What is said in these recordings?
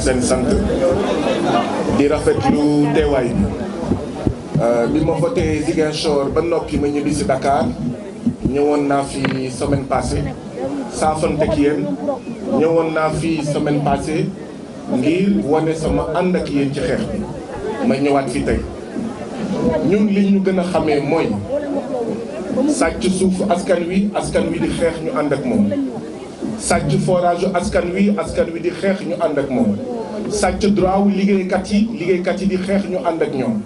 seen sant di rafetlu teewaay bi ma voté Ziguinchor ba noppi ma ñibbi si Dakar ñëwoon naa fi semaine passée saafante ak yéen ñëwoon naa fi semaine passée ngir wane sama ànd ak yéen ci xeex bi ma ñëwaat fi tey ñun li ñu gën a xamee mooy sàcc suuf askan wi di xeex ñu ànd ak moom sàcc forage askan wi di xeex ñu ànd ak moom sàcc droit wu liggéeykat yi di xeex ñu ànd ak ñoom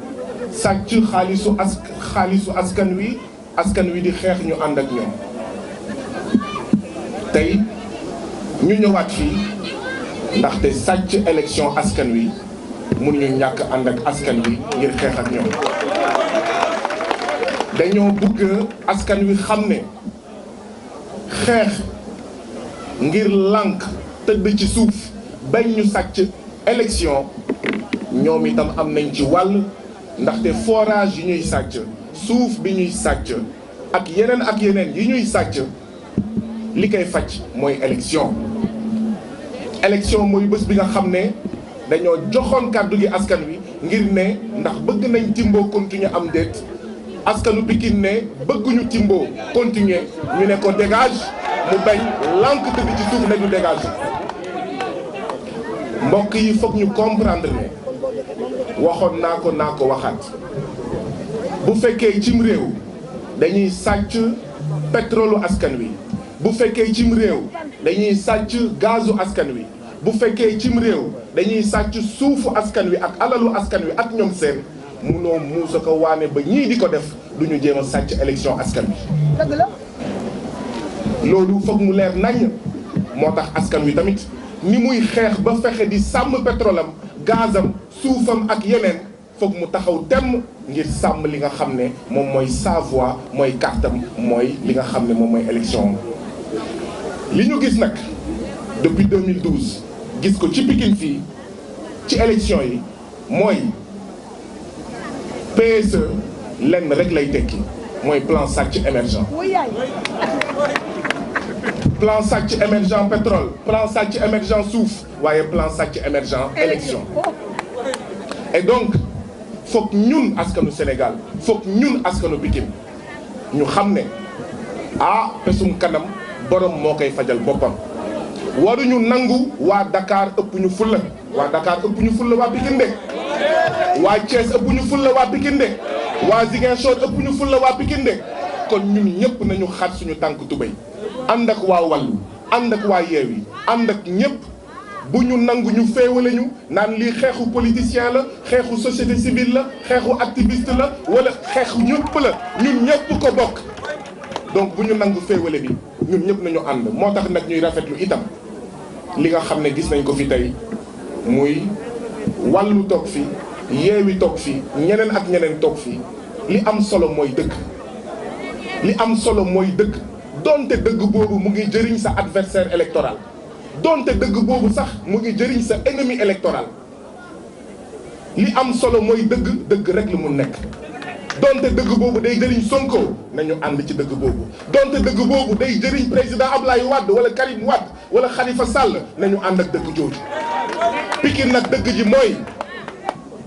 sàcc xaalisu askan wi di xeex ñu ànd ak ñoom tey ñu ñëwaat fii ndaxte sàcc élection askan wi mun ñu ñàkk ànd ak askan wi ngir xeex ak ñoom dañoo bëgg askan wi xam ne xeex ngir lànk tëdd ci suuf bañ ñu sàcc élection ñoom itam am nañ ci wàll ndaxte forage yi ñuy sàcc suuf bi ñuy sàcc ak yeneen yi ñuy sàcc li koy faj mooy élection mooy bés bi nga xam ne dañoo joxoon kàddu gi askan wi ngir ne ndax bëgg nañ Timbo continuer am déet askanu Pikine ne bëgguñu Timbo continuer ñu ne ko dégage mu bañ lànk tëdd ci suuf ne du dégage mbokk yi foog ñu comprendre ne waxoon naa ko waxaat bu fekkee cim réew dañuy sàcc pétrolu askan wi bu fekkee cim réew dañuy sàcc gazu askan wi bu fekkee cim réew dañuy sàcc suufu askan wi ak alalu askan wi ak ñoom seen munoo muusa ko waane ba ñii di ko def duñu jéem a sàcc élection askan wi loolu foog mu leer nañ moo tax askan wi tamit ni muy xeex ba fexe di sàmm pétrole am gazam suufam ak yeneen foog mu taxaw temm ngir sàmm li nga xam ne moom mooy sa voix mooy kartam mooy li nga xam ne moom mooy élection li ñu gis nag depuis 2012 gis ko ci Pikine fii ci élection yi mooy PSE lenn rek lay tekki mooy plan sàcc émergent plan sàcc émergent pétrole plan sàcc émergent suuf waaye plan sàcc émergent élection et donc foog ñun askanu Sénégal foog ñun askanu Pikine ñu xam ne pesum kanam borom moo koy fajal boppam waruñu nangu waa Dakar ëpp ñu fulla waa Pikine de waa Thiès ëpp ñu fulla waa Pikine de waa Ziguinchor ëpp ñu fulla waa Pikine de kon ñun ñëpp nañu xar suñu tànk tubéy ànd ak waa Wallu ànd ak waa Yewwi ànd ak ñëpp bu ñu nangu ñu féewale ñu naan lii xeexu politicien la xeexu société civile la xeexu activiste la wala xeexu ñëpp la ñun ñëpp ko bokk donc bu ñu nangu féewale bi ñun ñëpp nañu ànd moo tax nag ñuy rafetlu itam li nga xam ne gis nañ ko fi tey muy Wallu toog fi Yewwi toog fi ñeneen ak ñeneen toog fi li am solo mooy dëgg donte dëgg boobu mu ngi jëriñ sa adversaire électoral donte dëgg boobu sax mu ngi jëriñ sa ennemi électoral li am solo mooy dëgg rek lu mu nekk donte dëgg boobu day jëriñ Sonko nañu ànd ci dëgg boobu donte dëgg boobu day jëriñ président Ablaye Wade wala Karim Wade wala Khalifa Sall nañu ànd ak dëgg jooju Pikine nag dëgg ji mooy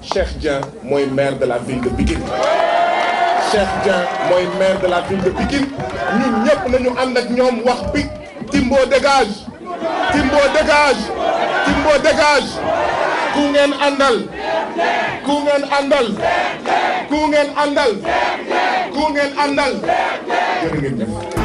Cheikh Dieng mooy maire de la ville de Pikine Cheikh Dieng mooy maire de la ville de Pikine ñun ñëpp nañu ànd ak ñoom wax Pik Timbo dégage Timbo dégage Timbo dégage ku ngeen àndal ku ngeen àndal ku ngeen àndal ku ngeen àndal jërë ngeen jëf